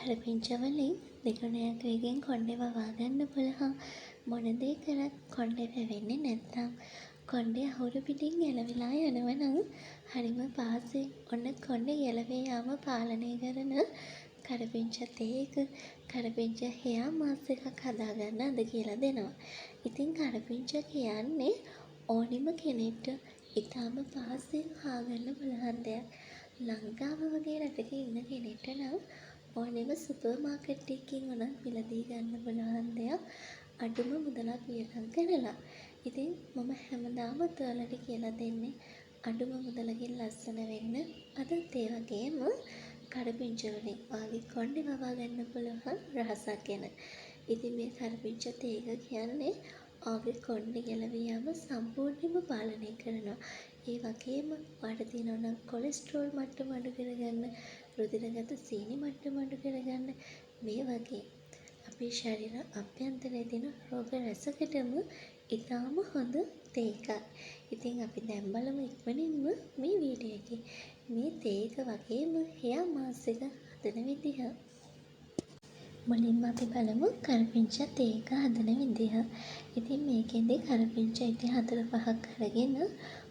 කරපිංචා වලින් දෙගුණයක් වේගෙන් කොණ්ඩේ වවා ගන්න පුළුවන්. මොන දේ කරත් කොණ්ඩේ වැවෙන්නේ නැත්නම්, කොණ්ඩේ අහුරු පිටින් ගැලවිලා යනවා නම් හරිම පහසුවෙන් ඔන්න කොණ්ඩේ ගැලවී යාම පාලනය කරන කරපිංචා තේ එක, කරපිංචා හෙයා මාස්ක් එකක් හදාගන්න අද කියලා දෙනවා. ඉතින් කරපිංචා කියන්නේ ඕනෙම කෙනෙක්ට ඉතාම පහසුවෙන් හොයාගන්න පුළුවන් දෙයක්. ලංකාව වගේ රටක ඉන්න කෙනෙක්ට නම් ඕනෙම සුපර් මාකට් එකකින් වුණත් මිලදී ගන්න පුළුවන් දෙයක් අඩුම මුදලක් වියදම් කරලා. ඉතින් මම හැමදාමත් ඔයාලට කියලා දෙන්නේ අඩුම මුදලකින් ලස්සන වෙන්න. අදත් ඒ වගේම කරපිංචා වලින් ඔයාගේ කොණ්ඩේ වවා ගන්න පුළුවන් රහසක් ගැන. ඉතින් මේ කරපිංචා තේ එක කියන්නේ ඔයාගේ කොණ්ඩේ ගැලවී යාම සම්පූර්ණයෙන්ම පාලනය කරනවා. ඒ වගේම ඔයාට තියෙනවා නම් කොලෙස්ටරෝල් මට්ටම අඩු කරගන්න, රුධිරගත සීනි මට්ටම අඩු කරගන්න, මේ වගේ අපේ ශරීර අභ්‍යන්තරයේ තියෙන රෝග රැසකටම ඉතාම හොඳ තේ එකක්. ඉතින් අපි දැන් බලමු ඉක්මනින්ම මේ වීඩියෝ එකේ මේ තේ එක වගේම හෙයා මාස්ක් එක හදන විදිහ. මුලින්ම අපි බලමු කරපිංචා තේ එක හදන විදිහ. ඉතින් මේකෙදි කරපිංචා ඉති හතර පහක් අරගෙන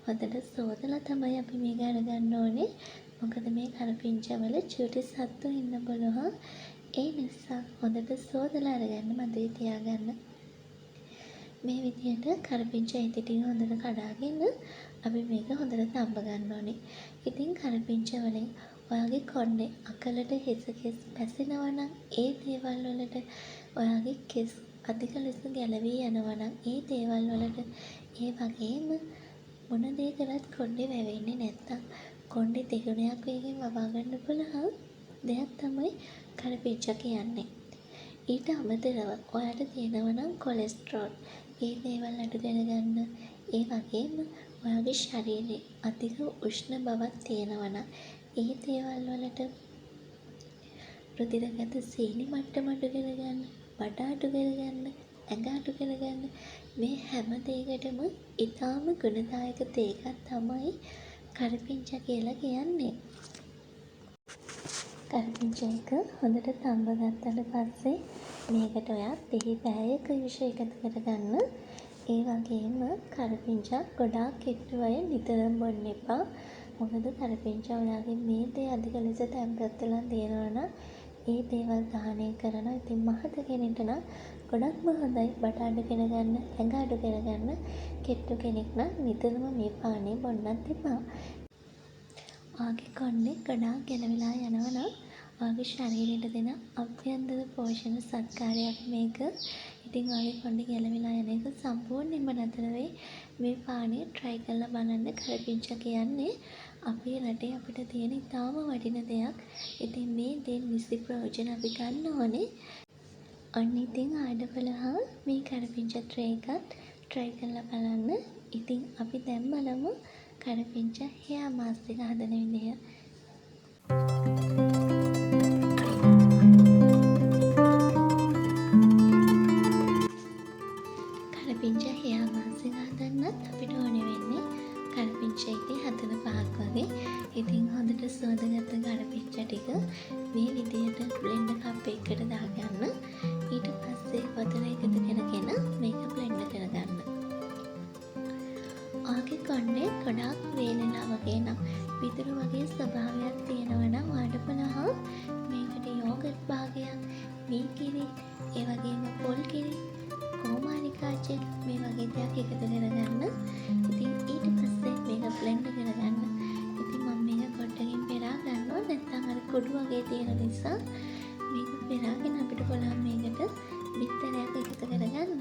හොඳට සෝදලා තමයි අපි මේක අරගන්න ඕනේ. මොකද මේ කරපිංචා වල චූටි සත්තු ඉන්න පුළුවන්. ඒ නිසා හොඳට සෝදලා අරගන්න මතක තියාගන්න. මේ විදිහට කරපිංචා ඉති ටික හොඳට කඩාගෙන අපි මේක හොඳට තම්බ ගන්න ඕනේ. ඉතින් කරපිංචා වලින් ඔයාගේ කොණ්ඩේ අකලට හිස කෙස් පැසෙනවා නම් ඒ දේවල් වලට, ඔයාගේ කෙස් අධික ලෙස ගැලවී යනවා නම් ඒ දේවල් වලට, ඒ වගේම මොන දේ කරත් කොණ්ඩේ වැවෙන්නේ නැත්තම් කොණ්ඩේ දෙගුණයක් වේගෙන් වවා ගන්න පුළුවන් දෙයක් තමයි කරපිංචා කියන්නේ. ඊට අමතරව ඔයාට තියෙනවා නම් කොලෙස්ටරෝල් ඒ දේවල් අඩු කරගන්න, ඒ වගේම ඔයාගේ ශරීරයේ අධික උෂ්ණ බවක් තියෙනවා නම් ඒ දේවල් වලට, රුධිරගත සීනි මට්ටම අඩු කරගන්න, බඩ අඩු කරගන්න, ඇඟ අඩු කරගන්න, මේ හැම දෙයකටම ඉතාම ගුණදායක තේ එකක් තමයි කරපිංචා කියලා කියන්නේ. කරපිංචා එක හොඳට තම්බ ගත්තට පස්සේ මේකට ඔයා දෙහි පැයක යුෂ එකතු කරගන්න. ඒ වගේම කරපිංචා ගොඩාක් කෙට්ටු අය නිතරම බොන්න එපා. මොකද කරපිංචා ඔයාගේ මේදේ අධික ලෙස තැන්පත් වෙලා තියෙනවා නම් ඒ දේවල් දහනය කරනවා. ඉතින් මහත කෙනෙක්ට නම් ගොඩක්ම හොඳයි බඩ අඩු කරගන්න, ඇඟ අඩු කරගන්න. කෙට්ටු කෙනෙක් නම් නිතරම මේ පානය බොන්නත් එපා. ඔයාගේ කොණ්ඩේ ගොඩාක් ගැලවිලා යනවා නම් ඔයාගේ ශරීරයට දෙන අභ්‍යන්තර පෝෂණ සත්කාරයක් මේක. ඉතින් ඔයාගේ කොණ්ඩේ ගැලවිලා යන එක සම්පූර්ණයෙන්ම නතර වෙයි. මේ පානය ට්‍රයි කරලා බලන්න. කරපිංචා කියන්නේ අපේ රටේ අපිට තියෙන ඉතාම වටින දෙයක්. ඉතින් මේ දේ නිසි ප්‍රයෝජන අපි ගන්න ඕනේ. ඔන්න ඉතින් ඔයාට පුළුවන් මේ කරපිංචා ට්‍රේ එකත් ට්‍රයි කරලා බලන්න. ඉතින් අපි දැන් බලමු කරපිංචා හෙයා මාස්ක් එක හදන විදිහ. කරපිංචා හෙයා මාස්ක් එක හදන්නත් අපිට ඕනේ වෙන්නේ කරපිංචා ඉති හතර පහක් වගේ. ඉතින් හොඳට සෝදගත්ත කරපිංචා ටික මේ විදිහට බ්ලෙන්ඩර් කප් එකකට දාගන්න. ඊට පස්සේ වතුර එකතු කරගෙන මේක බ්ලෙන්ඩ් කරගන්න. ඔයාගේ කොණ්ඩේ ගොඩාක් වේලෙලා වගේ නම්, පිදුරු වගේ ස්වභාවයක් තියෙනවා නම් ඔයාට පුළුවන් මේකට යෝගට් භාගයක්, මී කිරි, ඒ වගේම පොල් කිරි, කෝමාරිකා ජෙල් මේ වගේ දෙයක් එකතු කරගන්න. ඉතින් ඊට පස්සේ මේක බ්ලෙන්ඩ් කරගන්න. ඉතින් මම මේක කොට්ටකින් පෙරා ගන්නවා. නැත්නම් අර කුඩු වගේ තියෙන නිසා මේක පෙරාගෙන අපිට පුළුවන් මේකට බිත්තරයක් එකතු කරගන්න.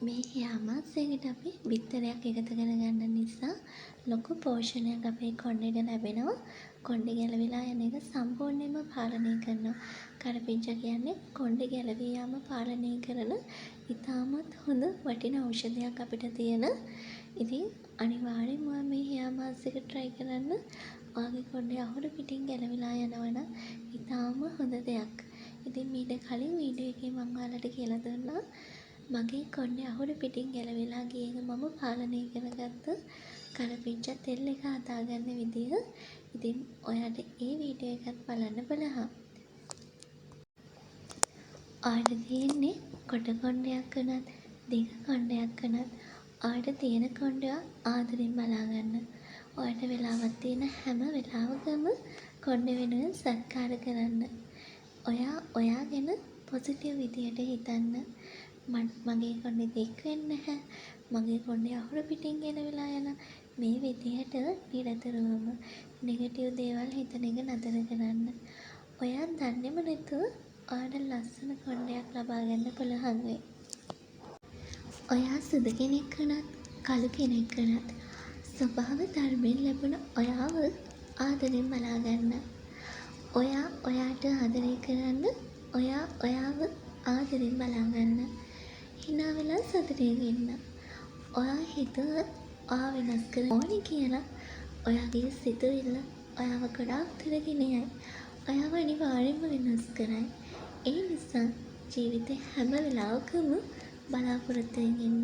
මේ හෙයා මාස්ක් එකට අපි බිත්තරයක් එකතු කරගන්න නිසා ලොකු පෝෂණයක් අපේ කොණ්ඩේට ලැබෙනවා. කොණ්ඩේ ගැලවිලා යන එක සම්පූර්ණයෙන්ම පාලනය කරනවා. කරපිංචා කියන්නේ කොණ්ඩේ ගැලවී යාම පාලනය කරන ඉතාමත් හොඳ වටින ඖෂධයක් අපිට තියෙන. ඉතින් අනිවාර්යෙන්ම ඔයා මේ හෙයා මාස්ක් එක ට්‍රයි කරන්න. ඔයාගේ කොණ්ඩේ අහුරු පිටින් ගැලවිලා යනවා නම් ඉතාම හොඳ දෙයක්. ඉතින් මීට කලින් වීඩියෝ එකේ මං ඔයාලට කියලා දුන්නා මගේ කොණ්ඩේ අහුරු පිටින් ගැලවිලා ගිය එක මම පාලනය කරගත්ත කරපිංචා තෙල් එක හදාගන්න විදිය. ඉතින් ඔයාට ඒ වීඩියෝ එකත් බලන්න පුළුවන්. ඔයාට තියෙන්නේ කොට කොණ්ඩයක් වුණත් දිග කොණ්ඩයක් වුණත් ඔයාට තියෙන කොණ්ඩය ආදරෙන් බලාගන්න. ඔයාට වෙලාවක් තියෙන හැම වෙලාවකම කොණ්ඩේ වෙනුවෙන් සත්කාර කරන්න. ඔයා ඔයා ගැන පොසිටිව් විදියට හිතන්න. මගේ කොණ්ඩේ දික් වෙන්නේ නැහැ. මගේ කොණ්ඩේ අහුරු පිටින් ගැලවිලා යනවා. මේ විදිහට නිරතුරුවම නෙගටිව් දේවල් හිතන එක නතර කරන්න. ඔයා දන්නෙම නැතුව ඔයාට ලස්සන කොණ්ඩයක් ලබා ගන්න පුළුවන් වෙයි. ඔයා සුදු කෙනෙක් වුණත් කළු කෙනෙක් වුණත් ස්වභාව ධර්මයෙන් ලැබුණ ඔයාව ආදරෙන් බලාගන්න. ඔයා ඔයාට ආදරේ කරන්න. ඔයා ඔයාව ආදරෙන් බලාගන්න. හිනා වෙලා සතුටින් ඉන්න. ඔයා හිතුවොත් ඔයා වෙනස් කරන්න ඕනේ කියලා ඔයාගේ සිතුවිල්ල ඔයාව ගොඩාක් දුර ගෙනියයි. ඔයාව අනිවාර්යෙන්ම වෙනස් කරයි. ඒ නිසා ජීවිතේ හැම වෙලාවකම බලාපොරොත්තුවෙන් ඉන්න.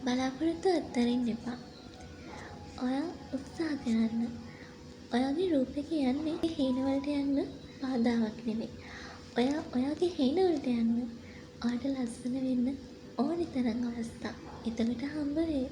බලාපොරොත්තු අත්හරින්න එපා. ඔයා උත්සාහ කරන්න. ඔයාගේ රූපේ කියන්නේ හීන වලට යන්න බාධාවක් නෙවෙයි. ඔයා ඔයාගේ හීන වලට යන්න. ඔයාට ලස්සන වෙන්න ඕනි තරම් අවස්ථා එතකොට හම්බ වෙයි.